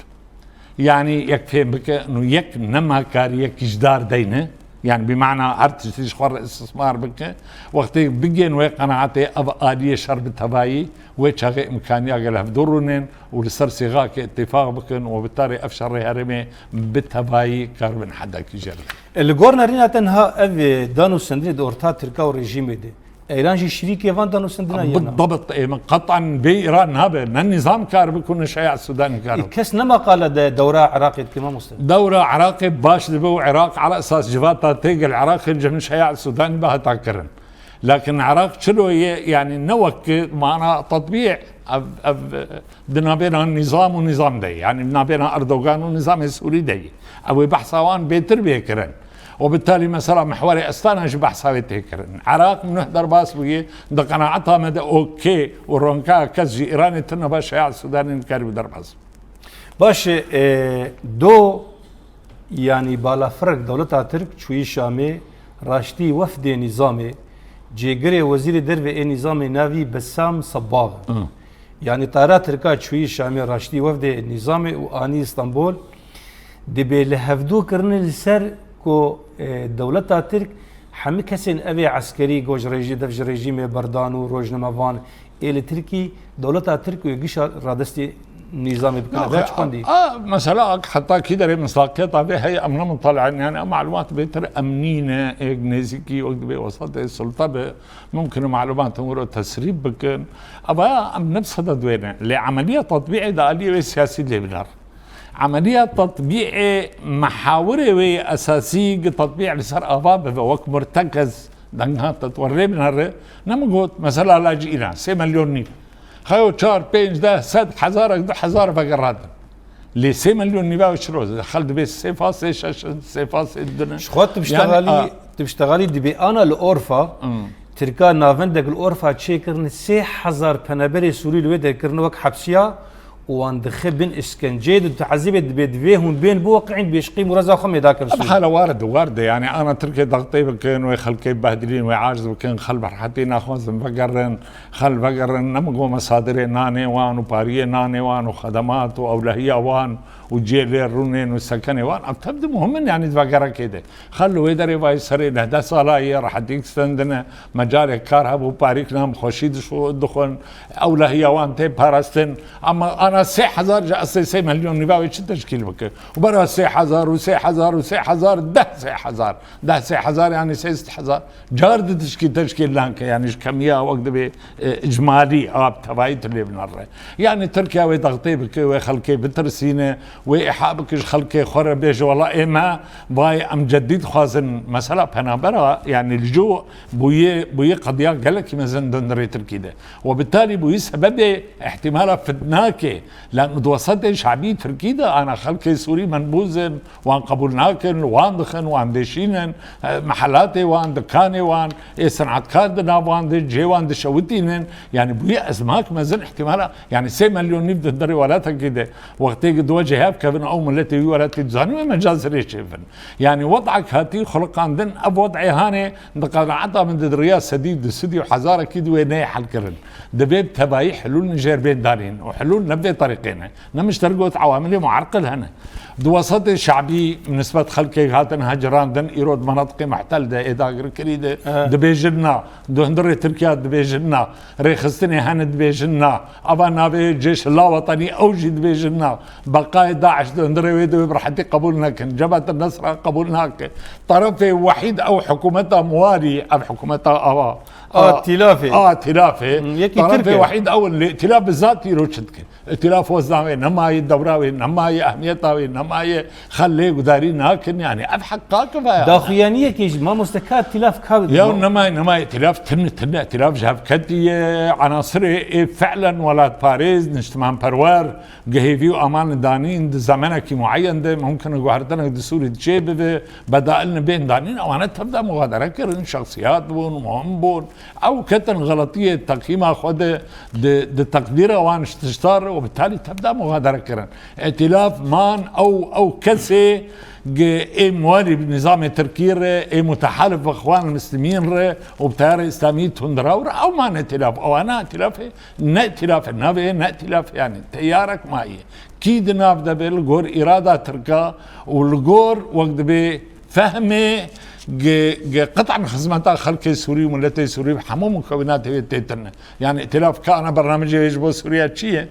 Yanî yek fêm bike, û yek nema karî yek ji dar deyne. Yanî bi mana her tiştî ji xwe re istismar bike. Wextê bigên wê qenaetê ev aliyê şer bi tevayî, wê çaxê imkaniya gel hevdû rûnên û li ser sîxakê îtîfaq bikin û bi tarê ev şerê herêmê bi tevayî karibin hedekî jê re. Li gor nerîna te niha ev, e, dan û sendinê di orta Tirka û rejîmê de. Îran jî şirîkê van dan û sendina ye na? Bidebit, ê min qet'an bê Îran nabe. Ne nîzam kar bikune şeya Sûdanî kar. Ê, kes nema qala de dewra Iraqê dike, mamoste? Dewra Iraqê baş dibe û Iraq ala esas civata tê gel Iraqê cem şeya Sûdanî be heta kirin. Lakin Iraq çilo ye, yanî ne wek mana tetbî ev, ev, e, di navbêna nîzam û nîzam de ye. Yanî di navbêna Erdogan û nîzamê Sûrî de ye. Ew ê behsa wan bêtir bê kirin. وبالتالي mesela mihwerê Estana jî behsa wê tê kirin. Iraq nuh derbas bûye, di qenaeta me de okê û ronka kes ji Îranê tune be, şeya Sûdanê nikarîbû derbas. Baş e, e, do, yanî balafirek dewleta Tirk çûyî Şamê, raştî wefdê nîzamê, cêgirê wezîrê derve ê nîzamê navî Bessam Sebbag. Hı. Yanî tara Tirka çûyî Şamê, raştî wefdê nîzamê û anî Îstanbul, dibê li hevdû kirine li ser ku, e, dewleta Tirk hemî kesên ev ê eskerî, ku ji rejî-, dev ji rejîmê berdan û rojnamevan ê li Tirkî, dewleta Tirk û gişa radestî nîzamê bikin. Ev çi qandî? A, mesela heta kî derê misdaqiyeta vê heye, em ne mutalian, yani ev malumat bêtir emnî ne, êk nêzîkî wek dibê wesatê sulta be, mumkin e malumatên wiro tesrîb bikin. Eva em ne bi seded wê ne. Lê emeliya tetbîqê di aliyê wê siyasî lê binar. Emeliya tetbîqê mehawirê wê yê esasî gi tetbîq li ser ava bibe, wek murtekez deng hate, tu rê binere, ne min got, mesela laj Îran, sê milyon nîv. Xeyo çar, pênc, deh, sed, hezarek, du hezar vegerandin. Lê sê milyon nîva wê çi roz e? Xel dibê sê fa sê şeş in, sê fa sê du in. Ji xwe tu bi Yani, ştegalî, a- tu bi ştegalî dibê ana li Orfa, Hmm. Tirka navendek li Orfa çêkirin, sê hezar penaberê Sûrî li wê derkirin wek hepsiya û wan dixe bin îşkenceyê de, teezîbê dibê divê hûn bên biweqîn, bêşqî mûreza xwe mêda kin Sûrî. Hala war de, war de. Yani ana Tirkiye daxtê bikin, wê xelkê behdilîn, wê aciz bikin, xel bi rehetî naxwazin vegerin. Xel vegerin, ne min got mesadirê nanê wan û pariyê nanê wan û xedemat û ewlehiya wan û cihê lê rûnên û sekenê wan, ev tev di muhim in, yanî di vegerekê de. Xel li wê derê vay serê neh deh sala yê rehetîk stendine, mecalê kar hebû, parîk nam xweşî dişo-, dixwin, ewlehiya wan tê parastin. Ama ana sê hezar ji eslê sê milyon nîva wê çi teşkîl bike? Û bera sê hezar û sê hezar û sê hezar, deh sê hezar, deh sê hezar, yanî sê sed hezar. Car di tişkî teşkîl nake, yanî ji kemiya wek dibê, e, icmalî a bi tevayî tu lê binere. Yanî Tirkiye wê dextê bike, wê xelkê bitirsîne, wê îha bike ji xelkê xwe re bêje, wela ê me vay em cedî dixwazin. Mesela penabera, yanî li jo bûye, bûye qediya gelekî mezin di hundirê Tirkî de. We bi talî bûye sebebê îhtîmala fitnakê. Lan di wesatê şabî Tirkî de ana xelkê Sûrî menbûz in, wan qebûl nakin, li wan dixin, wan dêşînin, e, mehelatê wan, dikanê wan, ê senatkar di nav wan de, cihê wan dişewitînin. Yani bûye ezmak mezin îhtîmala, yani sê milyon nîv di hundirê welatekî de, wextê ki di wecê hev kevin ew miletê wî welatî dizanî wê mecazirê çêvin. Yani wed'ek hatî xuliqandin, ev wed'ê hanê di qenaeta min de di riya sedî, du sedî û hezarekî di wê neyê helkirin. Divê bi tevayî hilûl min jêr bên danîn û hilûl ne bi vê terîqê ne. Ne min ji te re got, ewamilê muerqil hene. Di wesatê şabî nisbet xelkê hatin hecirandin, îro di menatiqê muhtel de, ê dagirkirî de, Aha. dibêjin na. Di hundirê Tirkiya dibêjin na. Rêxistinê hene dibêjin na. Ava navê cêş la wetenî ew jî dibêjin na. Beqayê DAIŞ di hundirê wê de wê bi rehetî qebûl nekin. Cebhet el Nesra qebûl nake. Terefê wehîd ew hikûmeta muwarî, ev hikûmeta ava. A, A, tîlafê. A, tîlafê. Hmm, yekî Terefê Tirk e. wehîd ew in, lê tîlaf bi zat îro çi dike? Îtîlaf wezna wê nemaye, dewra wê nemaye, ehmiyeta wê nemaye, xel lê gudarî nakin, yani ev heqa kive ya. Daxuyaniyekê ji mamoste ka îtîlaf ka Ya nemaye, nemaye, îtîlaf tine, tine, îtîlaf ji hev ketiye, enasirê ê fi'len welatparêz, niştimanperwer, gi hêvî û aman danîn, di zemenekî mueyen de, mumkin e guhertinek di Sûrî de çê bibe, bedailin bên danîn, ewane tev de muxadere kirin, şexsiyat bûn, muhim bûn. Ew ketin xeletiyê teqîma xwe de, di, di teqdîra wan ji tişta re û bi talî tev de muxadere kirin. Îtîlaf man ew, ew kesê gi ê muwarî bi nîzamê Tirkî re, ê mutehalif bi Xwan Mislimîn re û bi teyara Îslamî tundrew re, ew man îtîlaf. Ewana îtîlafê, ne îtîlafê navê, ne îtîlaf, yani teyarek maye. Kî di nav de be li gor îrada Tirka û li gor wek dibê fehmê gi, gi qit'en xizmeta xelkê Sûrî û miletê Sûrî bi hemû mukewinatê wê tê tune. Yani îtîlaf ka ana bernamecê wê ji bo Sûriya çi ye?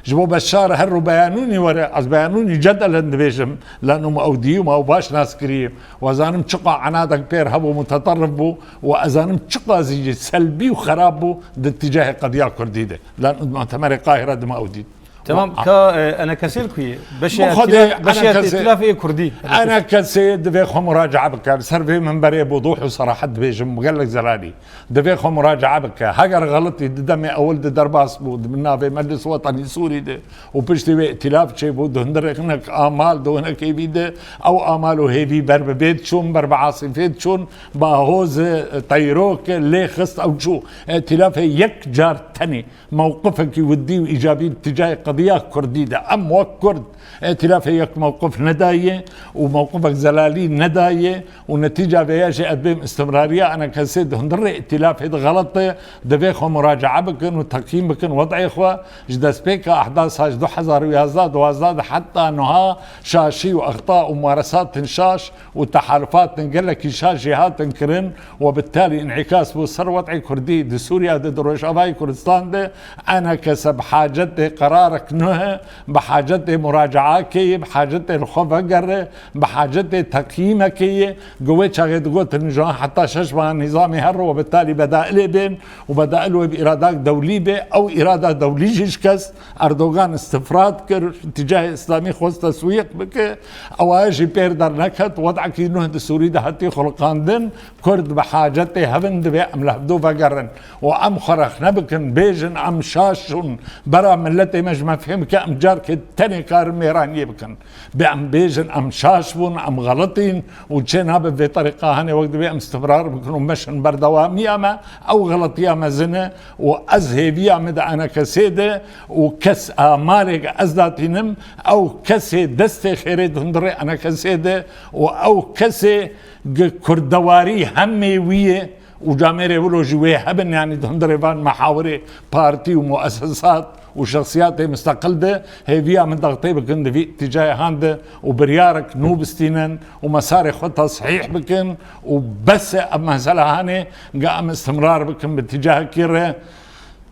Ji bo Beşar her ro Beyanûnî were, ez Beyanûnî cedelen dibêjim, lano me ew dî û me ew baş nas kirî. Û ez zanim çiqa enadek pêr hebû, muteterrif bû û ez zanim çiqa zî jî selbî û xerab bû di tîcahê qediya Kurdî de. Lano di mutemerê Qahira dime ew dît. Tamam, ka, e, enekesê li ku ye? Beşê Bi Xwedê, beşê enekesê, Îtilafê Kurdî. Enekesê divê xwe muracae bike. Li ser vê minberê bi wudûh û serahet dibêjim, gelek zelalî. Divê xwe muracae bike. Heger xeletî di demê ewil de derbas bû, di bin navê Meclis Wetenî Sûrî de û piştî wê îtîlaf çêbû, di hundirê hinek amal, di hinek hêvî de, ew amal û hêvî ber bi bê diçûn, ber bi asîfê diçûn, bi ahoz, e, teyroke lê xist ew çû. Îtîlafê yek car tenê mewqifekî widî û îcabî bi tîcayê qediya Kurdî de. Em wek Kurd îtîlafê yek mewqif nedaye û mewqifek zelalî nedaye û netîca vê ya jî ez bêm îstimrariya enekesê di hundirê îtîlafê de xelet e, divê xwe muracae bikin û teqîm bikin wed'ê xwe. Ji destpêka ehdasa ji du hezar û yazdeh duwazdeh de heta niha şaşî û exta û mumaresatin şaş û tehalufatin gelekî şaş jî hatin kirin û bi talî înîkas bû ser wed'ê Kurdî di Sûriya de, di Rojavayê Kurdistan de. Enekese bi hacetê qerarek nû ye, bi hacetê muracaakê ye, bi hacetê li xwe vegere, bi hacetê teqyîmekê ye. Ku wê çaxê digotin ji heta şeş meha nîzamê here û bi talî bedailê bên û bedail wê bi îradak dewlî bê. Ew îrada dewlî jî şikest. Erdogan îstifrad kir, tîcayê Îslamî xwest teswîq bike. Ewa jî pêr derneket, wed'ekî nuh di Sûrî de hatî xuliqandin, Kurd bi hacetê hev in, divê em li hevdû vegerin û em xwe rexne bikin, bêjin em şaş in, bera miletê me ji me fêm bike, em carkê tenê karin mêraniyê bikin. Bê em bêjin em şaş bûn, em xeletîn û çê nabe vê terîqa hanê wek divê em îstimrar bikin û meşin berdewamiya me, ew xeletiya mezin e û ez hêviya min di enekesê de û kes amalek ez datînim, ew kesê destê xêrê di hundirê enekesê de û ew kesê gi kurdewarî hemê wî ye û camêrê wilo jî wê hebin, yanî di hundirê van mehawirê partî û muesesat û şexsiyatê misteqil de hêviya min dextê bikin di vî îtîcayê han de û biryarek nû bistînin û mesarê xwe tesihîh bikin û bes e ev mesele hanê, ga em îstimrar bikin bi tîcahekî re.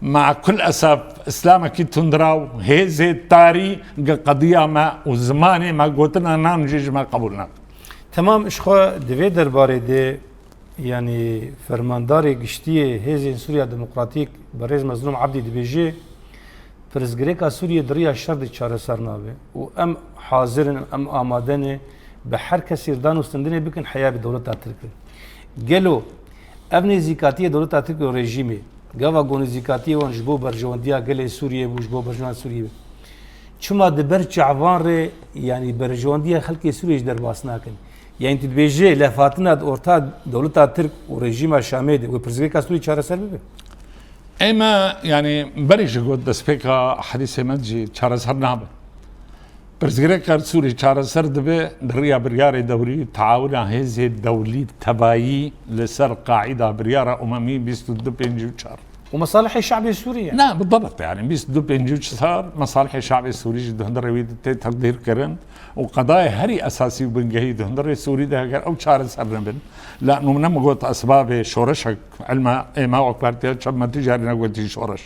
Ma kul esef, îslamekî tundraw, hêzê tarî gi qediya me û zimanê me, gotina nan jî ji me qebûl nakin. Temam, ji xwe di vê derbarê de, yanî fermandarê giştî yê Hêzên Sûriya Demokratîk, Berêz Mezlûm Ebdî dibêje, pirsgirêka Sûriyê di riya şer de çareser nabe û em hazir in, em amade ne bi her kesî re danûstendinê bikin heya bi dewleta Tirk re. Gelo ev nêzîkatiyê dewleta Tirk û rejîmê, gava ku nêzîkatiyê wan ji bo berjewendiya gelê Sûriyê bû, ji bo berjewendiyê Sûriyê bû, çima di ber çavan re, yanî berjewendiya xelkê Sûriyê jî derbas nakin? Yanî tu dibêjê lefhatina di orta dewleta Tirk û rejîma Şamê de wê pirsgirêka Sûriyê çareser bibe? Ê me, yanî berî jî got destpêka hedîsê me jî çareser nabe. Pirsgirêka Sûrî çareser dibe di riya biryarê dewrî, teawuna hêzê dewlî tebayî li ser qaîda biryara umemî bîst û du pêncî û çar. Û mesalihê şe'bê Sûrî ye. Na, bidebiq, yanî bîst û du pêncî û çar mesalihê şe'bê Sûrî jî di hundirê wî de tê teqdîr kirin û qedayê herî esasî û bingehî di hundirê Sûrî de heger ew çareser nebin. La nûmne min got esbabê şoreşek, ilma êma wek partiya çep me tu carî negotî şoreş.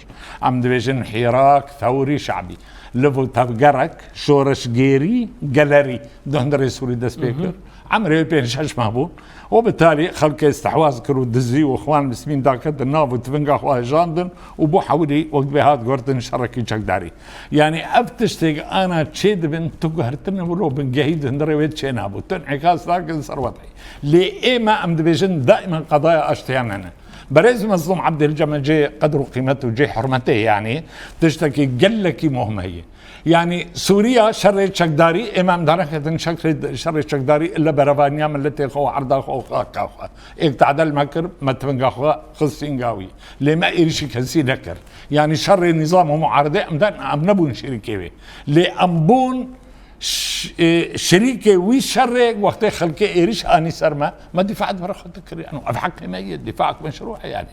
Em dibêjin hîrak, thewrî şe'bî. Liv û tevgerek, şoreşgêrî, gelerî di hundirê Sûrî dest pê kir. Emrê wê pênc şeş meh bû. Û bi talî xelkê istihwaz kir û dizî û Xwan Mismîn daketin nav û tivinga xwe hejandin û bû hewlî wek divê hat guhertin şerekî çekdarî. Yanî ev tiştê ana çê dibin tu guhertine wilo bingehî di hundirê wê çê nabû. Tu înîkas nakin ser wed'ê. Lê ê me em dibêjin daîman qedaya aştiya me ne. Berêz Mezlûm Ebdî li cem me cê qedr û qîmet û cê hurmetê, yanî tiştekî gelekî muhim heye. Yanî Sûriya şerê çekdarî, ê me em daneketin şerê, şerê çekdarî ille berevaniya miletê xwe û erda xwe û xaka xwe. Êk tadel me kir, me tivinga xwe xist sînga wî. Lê me êrişî kesî nekir. Yanî şerê nîzam û muaredê em de, em nebûn şirîkê wê. Lê em bûn ş-, e, şirîkê wî şerê wextê xelkê êrîş anî ser me, me dîfa ji ber xwe dikir. Yanî ev heqê me ye, dîfaek meşrû e yanî.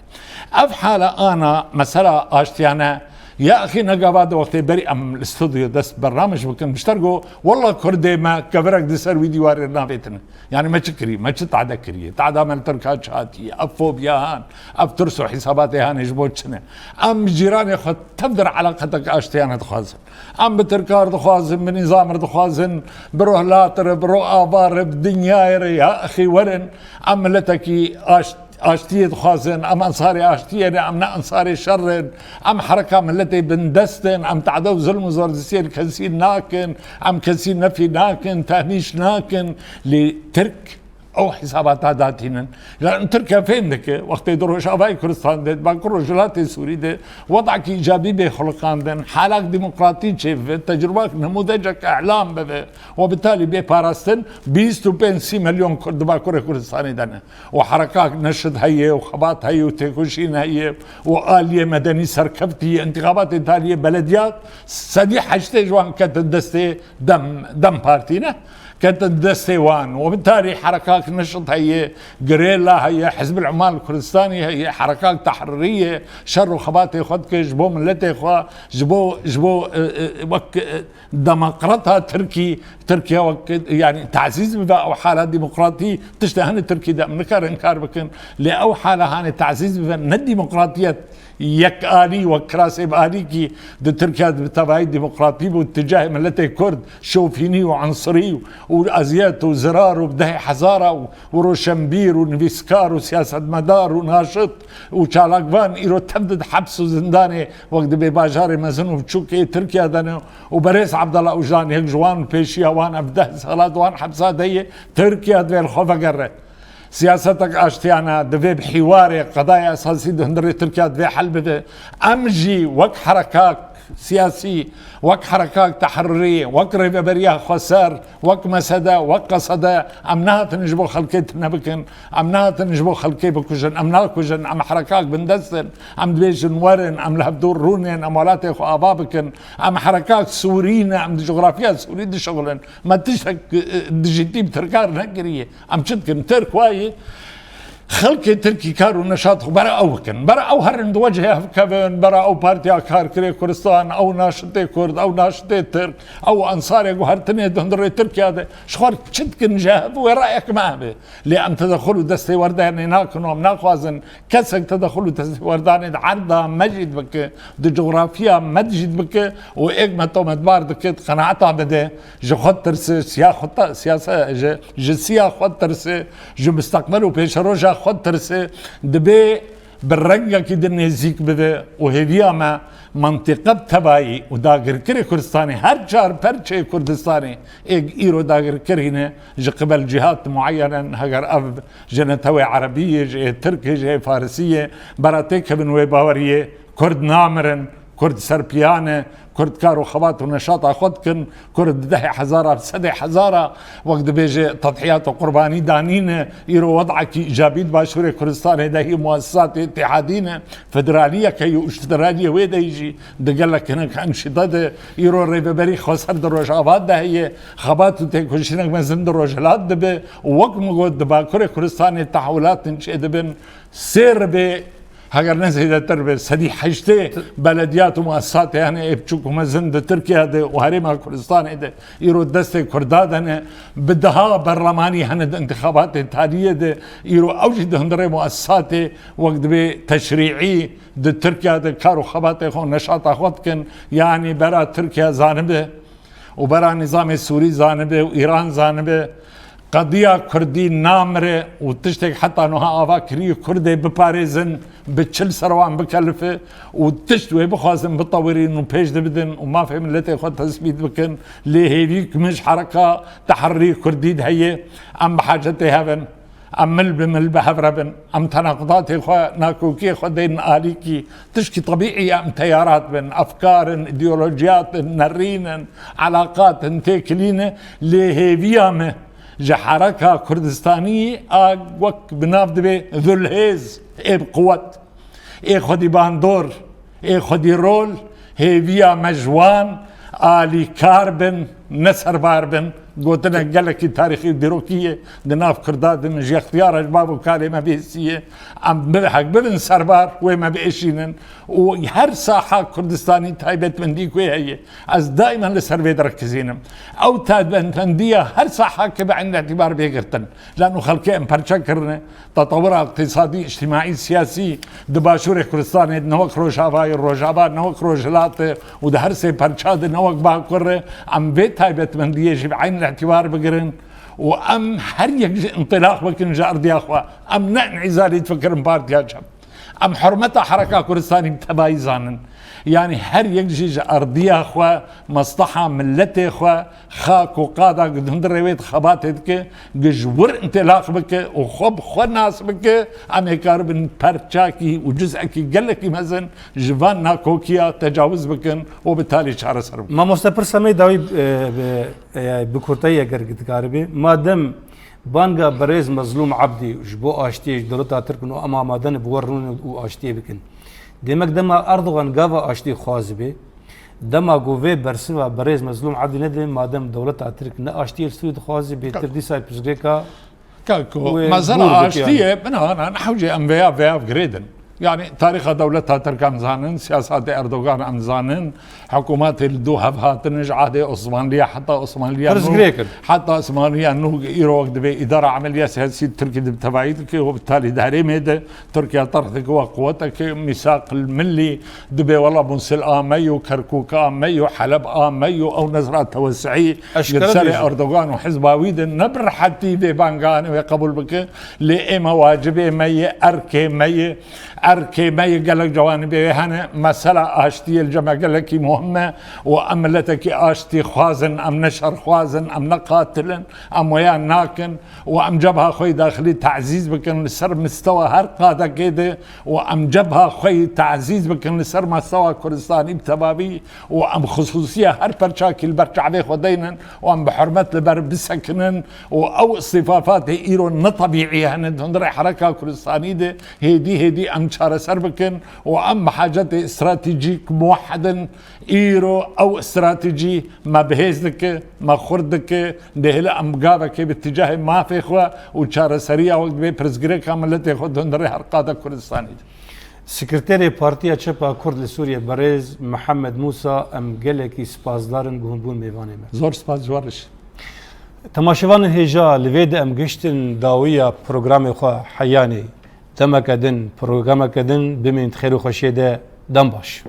Ev hala ana mesela aştiyane, ya axî ne gava de wextê berî em li stûdyo dest bernamej bikin, bişter got, wela kurdê me kevirek di ser wî dîwarê navêtine. Yanî me çi kirî? Me çi tade kiriye? Tada me li Tirka çi hatiye? Ev fobiya han, ev tirs û hîsabatê hanê ji bo çi ne? Em bi cîranê xwe tev dir eleqetek aştiyane dixwazin. Em bi Tirka re dixwazin, bi nîzam re dixwazin, bi rohilat re, bi rojava re, bi dinyayê re, ya exî werin, em miletekî aşt-, aştiyê dixwazin, em ensarê aştiyê ne, em ne ensarê şer in, em hereka miletê bindest in, em tade û zilm û zordistiyên kesî nakin, em kesî nefî nakin, tehnîş nakin. Lê Tirk ew hesabata datînin. Yanî Tirkiye fêm dike, wextê di Rojavayê Kurdistanê de, di Bakur Rojhilatê Sûrî de, wedakî îcabî bê xuliqandin, halak demokratî çêbibe, tecrubak nemûdecek îlan bibe, we bi talî bê parastin, bîst û pênc sî milyon Kurd di Bakurê Kurdistanê de ne. Û herekak neşid heye, û xebat heye, û têkoşîn heye, û aliyê medenî serkeftî, întixabatê taliyê belediyat, sedî heştê ji wan ketin destê dem, dem Partî ne. Ketin destê wan. Û bi tarî herekak neşid heye, gerîla heye, Hizbul Umal Kurdistanî heye, herekak tehrîrî ye, şer û xebatê xwe dike ji bo miletê xwe, ji bo, ji bo, e, e, wek, e, demokrata Tirkî, Tirkiye wek, yanî tazîz bibe ew hala demokratî, tiştê hene Tirkî de em nikarin inkar bikin. Lê ew hala hane tazîz bibe ne demokratiyet yekalî wek kirasê bi alîkî di Tirkiye de bi tevayî demokratî bû, di cihê miletê Kurd şofînî û ensirî û eziyet û zirar û bi dehê hezara û, û roşenbîr û nivîskar û siyasetmedar û naşit û çalakvan îro tev di heps û zindanê wek dibê bajarê mezin û biçûk ê Tirkiye de ne û berêz Abdullah Ocalan yek ji wan pêşiya wan ev deh sala di wan hepsa de ye, Tirkiye divê li xwe vegere. Siyasetek aştiyane divê bi hîwarê qedaya esasî di hundirê Tirkiye divê hel bibe. Em jî wek herekak siyasî, wek herekak tehrîrî, wek Rêveberiya Xweser, wek mesede, wek qesede, em nehatin ji bo xelkê tune bikin, em nehatin ji bo xelkê bikujin, em nakujin, em herekak bindest in, em dibêjin werin, em li hevdû rûnên, em welatê xwe ava bikin, em herekak Sûrî ne, em di coxrafiya Sûrî dişixulin. Me tiştek, e, dijîtî bi Tirkan nekiriye. Em çi dikin? Tirk wayî xelkê Tirkî kar û neşat xwe bera ew bikin. Bera ew herin di wecihê hev kevin, bera ew Partiya Karkerê Kurdistan, ew naşitê Kurd, ew naşitê Tirk, ew ensarê guhertinê di hundirê Tirkiye de. Ji xwe çi dikin ji hev wê rayek me hebe. Lê em tedexul û destê werdanê nakin û em naxwazin kesek tedexul û destê werdanê di erda me jî dibike, di coxrafiya me jî dibike û êk me tometbar dike, di qenaeta me de ji xwe tirse, siya xwe ta-, siyase-, ji, ji siya xwe tirse, ji misteqbel û pêşeroja xwe tirse, dibê bi rengekî din nêzîk bibe û hêviya me mentiqe bi tevayî û dagirkirê Kurdistanê, her çar perçeyê Kurdistanê ê îro dagirkirî ne ji qibel cîhat mueyenen, heger ev ji netewê erebî yê, ji ê tirk ê, ji ê farisî yê, bera têkevin wê baweriyê, Kurd namirin, Kurd serpiya ne, Kurd kar û xebat û neşata xwe dikin, Kurd dehê hezara, sedê hezara, wek dibêje tedhiyat û qurbanî danîne, îro wed'ekî îcabî di Başûrê Kurdistanê de hî muesesatê îtîhadî ne, federaliyeke yê û ji federaliyê wê de jî di gelek hinek enşîte de, îro rêveberî xweser di Rojava de heye, xebat û têkoşînek mezin di Rojhilat dibe û wek min got di Bakurê Kurdistanê tehewlatên çêdibin, sê ribê, heger ne zêdetir be, sedî heştê belediyat û muesesatê hene ê biçûk û mezin di Tirkiye de û Herêma Kurdistanê de îro destê Kurda de ne, bi deha berlemanî hene di întixabatê taliyê de, îro ew jî di hundirê muesesatê wek dibê teşrî'î di Tirkiye de kar û xebatê xwe, neşata xwe dikin, yanî bera Tirkiye zanibe û bera nîzamê Sûrî zanibe û Îran zanibe, qediya Kurdî namire û tiştek heta nuha ava kirî Kurdê biparêzin, bi çil ser wan bikelife û tişt wê bixwazin bitewirîn û pêş de bidin û mafê miletê xwe tesbît bikin, lê hêvî ku min ji hereka tehrîrî Kurdî de heye, em bi hacetê hev in. Em mil bi mil bi hev re bin. Em tenaqudatê xwe, nakokiyê xwe deynin alîkî. Tişkî tebîî ye em teyarat bin. Efkar in, îdeolojiyat in, nerîn in, elaqat in, têkilî ne. Lê hêviya me ji hereka Kurdistanî a wek bi nav dibe Zulhêz ê bi quwet. Ê xwedî bandor, ê xwedî rol, hêviya me ji wan alîkar bin, ne serbar bin. Gotinek gelekî tarîxî û dîrokî ye di nav Kurda de, min ji extiyara ji bav û kalê me bihîstiye. Em bi-, hek bibin serbar, wê me biêşînin. Û her saha Kurdistanî taybetmendî ku heye. Ez daîmen li ser vê direkizînim. Ew taybetmendiya her saha ke bi eyn îtîbar bê girtin. Lano xelkê em perçe kirine. Tetewira îqtîsadî, îctîmaî, siyasî di Başûrê Kurdistanê de ne wek Rojavayê, Rojava ne wek Rojhilat e û di her sê perça de ne wek Bakur e, em vê taybetmendiyê jî bi eyn îtîbar bigirin û em her yek jî întilaq bikin ji erdiya xwe. Em ne înîzarî difikirin partiya çep. Em hurmeta Hereka Kurdistanî bi tevayî zanin. Yanî her yek jî ji erdiya xwe, mesleha miletê xwe, xak û qada ku di hundirê wê de xebatê dike, ku ji wir întilaq bike û xwe bi xwe nas bike, em ê karibin perçakî û cuz'ekî gelekî mezin ji van nakokiya tecawuz bikin û bi talî çareser bikin. Mamoste, pirsa me dawî, e, bi, e, bi kurtayî eger dikaribî. Madem banga birêz Mezlûm Ebdî ji bo aştiyê ji dewleta Tirk û em amade ne bi we rûnin û aştiyê bikin. Demek dema Erdogan gava aştiyê xwazibê, dema ku vê bersiva birêz Mezlûm Ebdî nede, madem dewleta Tirk ne aştiyê li Sûriyê dixwaze, bêtir dîsa pirsgirêka Ka ku wê mesela bûr dikî, aştiyê, yani. Bina, na, na, hewce em veya, veya girêdin. Yani, tarîxa dewleta Tirk em zanin, siyasatê Erdogan em zanin, hikûmetê li dû hev hatine ji ehdê Osmanliya heta Osmanliya nû, Pirsgirêk in. Heta Osmanliya nû îro wek dibê îdara emeliya siyasî Tirkî di bi tevayî dike û bi talî di herêmê de Tirkiye terh dike wek quwetekê, mîsaq milî, dibê wela Mûsil a me yo, Kerkûk a me yo, Heleb a me yo, ew nezra tewesî Eşkere li serê dibêjin. Erdogan û hizba wî de ne bi rehetî vê banganê wê qebûl bike, lê ême wacibê me ye, erkê me ye, erkê me ye, gelek cewanibê wê hene. Mesela aştiyê li cem me gelekî muhim e û em miletekî aştî xwazin, em ne şerxwazin, em ne qatil in, em weya nakin û em cebha xwe yê daxilî tazîz bikin li ser mistewa her qadekê de û em cebha xwe yê tazîz bikin li ser mistewa Kurdistanî bi tevavî û em xisûsiya her perçakî li ber çavê xwe deynin û em bi hurmet li ber bisekinin û ew îstifafatê îro ne tebîî hene di hundirê Hereka Kurdistanî de hêdî hêdî em çareser bikin û em bi hacetê stratejîk muwehhid in. Îro ew stratejî me bihêz dike, me xurt dike, dihêle em gavekê bi tîcahê mafê xwe û çareseriya wek dibê pirsgirêka miletê xwe di hundirê her qada Kurdistanî de. Sekreterê Partiya Çep a Kurd li Sûriye berêz Mihemed Mûsa, em gelekî spasdar in ku hûn bûn mêvanê me. Zor spas ji we re jî. Temaşevanên hêja, li vê de em gihiştin dawiya programê xwe heyanê. Demeke din, programeke din, bimînin di xêr û xweşiyê de, dem baş.